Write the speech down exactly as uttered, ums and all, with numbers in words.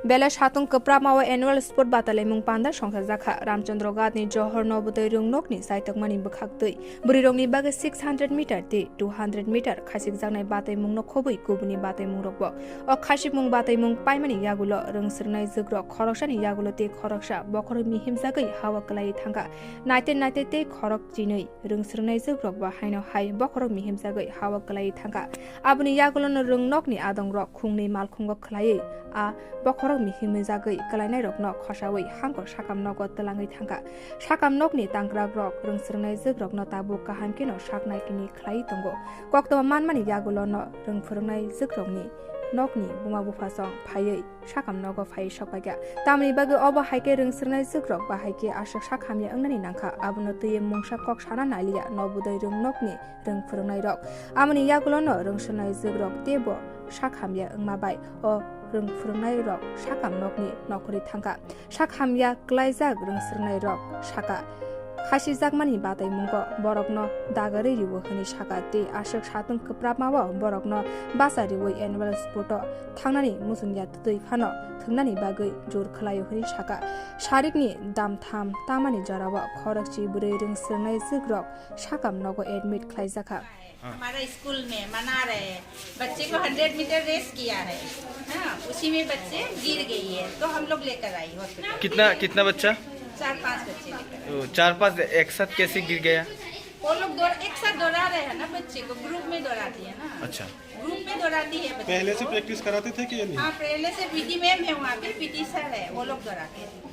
Belai satung kwprapma o annual sport batalaimung panda songchajakha. Ramchandra Ghat ni Johor Nobodoi rwngnokni chaitokmani bwkhaktwi bwrwirokni bagwi six hundred meter tei two hundred meter khaisikjaknai bataimungno khobwi kubuni bataimungrokbo. O khaisikmung bataimung paimani yagulo rwngswrwngnai jwkrok khoroksani yagulo tei khoroksa bokhorok mihimjagwi hawa kwlaiwi thangkha. Naite naite tei khorok chinwi rwngswrwngnai jwkrokbo haino hai bokhorok mihimjagwi hawa kwlaiwi thangkha. Aboni yagulono rwngnokni adongrok khungnwi malkhungo khwlaiwi a bokhorok mihimjagwi kwlainairokno khosawi hangkor sakam nogo twlangwi thangkha. Sakam nokni tangkrakrok rwngswrwngnai jwkrokno tabuk kaham kheno saknai kini khwlaiwi tongo. Koktwma manmani yagulono rwngphwrwngnai jwkrokni nokni buma buphasong phaiwi sakam nogo phai sokpaikha. Tamoni bagwi obo hai khe rwngswrwngnai jwkrok ba hai khe aswk sak hamya wngnani nangkha. Abono twiwi mungsa kok sana naliya Nobodoi rwngnokni rwngphwrwngnairok. Amoni yagulono rwngswrwngnai jwkrok teibo sak hamya wngma bai o rwngphwrwngnairok sakam nokni nokhorwi thangkha. Sak hamya kwlaijak rwngswrwngnairok sakha. Khasijakmani bataimungo borokno dagarwi rwo hwnwi sakha tei aswk satung kwprapmao borokno bacha rwwi annual sporto thangnani muchungya twtwi phano thwngnani bagwi jor khwlaio hwnwi sakha. Sarikni damtham tamani jorao khorokchi bwrwi rwngswrwngnai jwkrok sakam nogo admit khwlaijakha. हमारा स्कूल में मना रहे हैं। बच्चे को hundred metre race किया है। हाँ, उसी में बच्चे गिर गई है, तो हम लोग लेकर आई हॉस्पिटल। कितना कितना बच्चा? चार पांच बच्चे लेकर। ओ, चार पांच एक साथ कैसे गिर गया? वो लोग दौड़ एक साथ दौड़ा रहे हैं ना बच्चे को, ग्रुप में दौड़ाती है ना। अच्छा। ग्रुप में दौड़ाती है बच्चे पहले से को। प्रैक्टिस कराते थे कि या नहीं? हाँ, पहले से पीटी मैम है वहाँ पे, पीटी सर है, वो लोग दौड़ाते हैं।